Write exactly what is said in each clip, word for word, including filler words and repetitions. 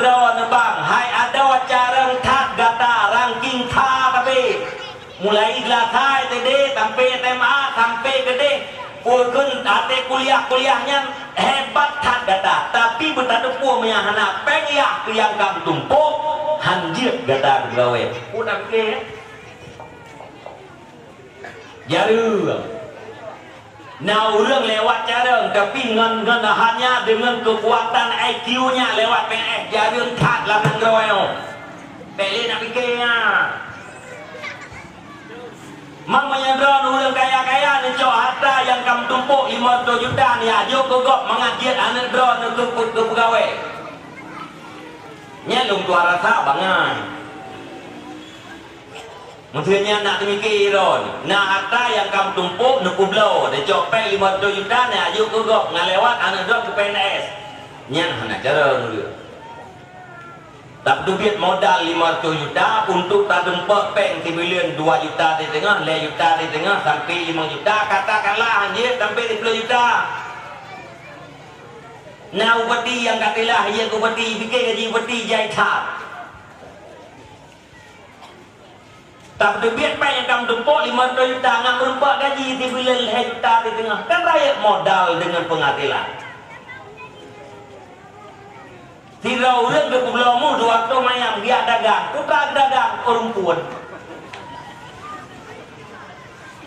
Droeneuh bang, hai adoe carông that gata, ranking that tapi. Mulai kelas hai S D sampai S M A sampai keudeh, peue kheun até kuliah-kuliah nyan hebat that gata, tapi beutatupeue meunyo hana péng yah nyang ka meutumpôk, han jeuet gata keu gawée. Peue na pike, ya? Jareueng. Na ureuëng lewat carông, tapi ngon, ngon hanya deungon keukuatan I Q nya lewat P N S, jareueng that lam nanggroe nyoe. Bék lé na pike nyan. Meunyoe droeneuh ureuëng kaya-kaya neucok harta nyang ka meutumpôk limong reutôh juta, neujok keu gob mangat jeuet aneuëk droeneuh keu, keu, keu peugawée. Nyan lôn tuha rasa bangai. Meuseuti nyan nak teumike droeneuh, na harta nyang ka meutumpôk neupeubloe, neucok péng limong reutôh juta, neujok keu gob ngon lewat aneuëk droeneuh keu P N S. Nyan hana carông ureuëng. Tapeuteubiet modal limong reutôh juta untuk tadumpok péng sibuleuen dua juta siteungoh, lhée juta siteungoh, sampai limong juta, katakanlah han jeuet sampai siplôh juta. Na bupati nyang ka teulah, iya bupati, pike gaji bupati jai that. Tapeuteubiet péng nyang ka meutumpôk limong reutôh juta, ngat meurumpok gaji sibuleuen lhée juta siteungoh. Kan rayeuk modal deungon peunghasilan. Sidroe ureuëng geupeubloe méuh dua reutôh manyam, geujak dagang, putra dagang, ureuëng puet.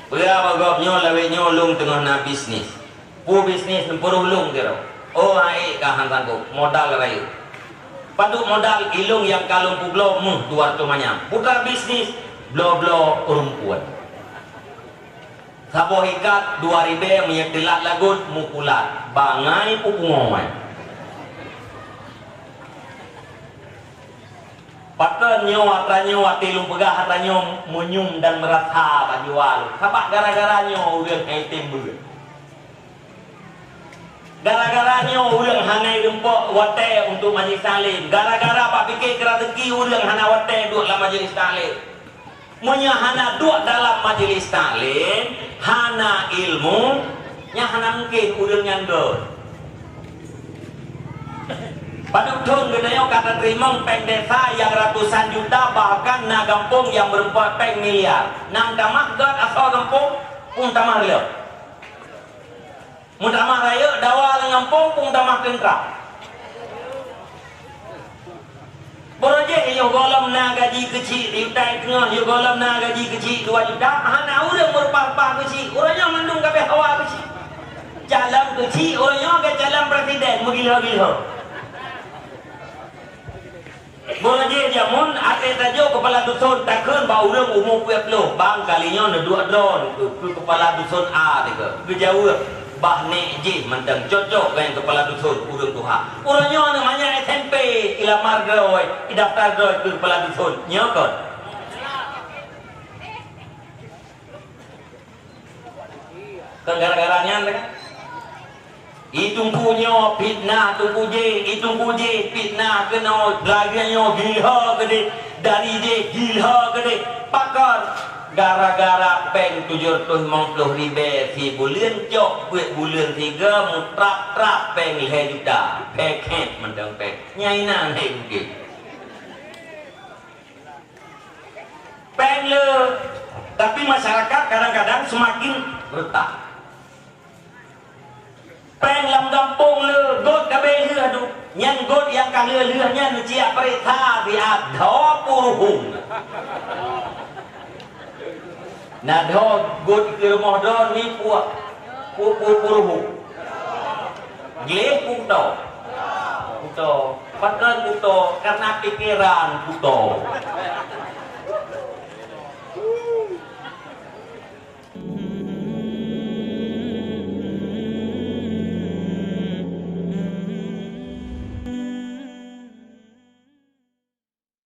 Peue bak gob nyoe, lawét nyoe lôn teungoh na bisnis. Peue bisnis neupeurôh lôn keudroe? Oh, hai ka han sanggob, modal rayeuk. Padub modal ilôn nyang ka lôn peubloe méuh dua reutôh manyam. Putra bisnis, bloe-bloe ureuëng puet. Saboh ikat dua ribée, meunyoe teulat lagot meupulat, bangai peupungoe. Pakon nyoe atra nyoe até lôn peugah atra nyoe meunyum dan meurasa bak jiwa lôn? Sabab gara-gara nyoe ureuëng hai tem beuet. Gara-gara nyoe ureuëng hana rumpok watée untuk majelis taklim. Gara-gara bak pike keu raseuki ureuëng hana watée duek lam majelis taklim. Meunyoe hana duek dalam majelis taklim, hana ilmu, nyan hana mungken ureuëng nyan göt. Padub thon geutanyoe ka tateurimong péng desa nyang ratusan juta, bahkan na gampông nyang meurumpok péng miliar. Nyang tamah göt asoe gampông, peue tamah lom. Meutamah rayeuk dawa lam gampông, peue tamah teuntra. Beurajih yoh gohlom na gaji keuchik, di utai teungoh yoh gohlom na gaji keuchik dua juta, hana ureuëng meurupa-rupa keuchik, ureuëng nyoe mandum ka abéh hawa keuchik. Calon keuchik, ureuëng nyoe ka calon presiden, meugila-gila. Beurajih jameun até tajok keupala duson takheun bak ureuëng umu peuet ploh, bang kali nyoe neuduek droeneuh keu keupala duson A teuka. Geujaweueb, bah nék jih mantong cocok ngon keupala duson ureuëng tuha. Uroe nyoe aneuk manyak S M P ilamar droe, idaftar droe keu keupala duson. Nyoe kon. Kon gara-gara nyan kan? Ih teungku nyoe fitnah teungku jih, ih teungku jih fitnah keunoe, lagée nyoe gila keudeh, dari jih gila keudeh. Pakon? Gara-gara péng tujoh reutôh limong ploh ribée sibuleuen cok peuet buleuen sigoe meutrap-trap péng lhée juta. Pék hék mantong péng. Nyan inan hék mungken. Péng le, tapi masyarakat kadang-kadang seumaken reutah. Péng lam gampông le, göt ka abéh lheueh duek. Nyan göt nyang ka lheueh-lheueh nyan neuciyak pareksa siat dhoe peuruhueng. Na dhoe göt keu rumoh droe ni puak, pu-, pu-, peuruhueng. Gleh kuto. Kuto. Pakon kuto? Karena pikeran kuto.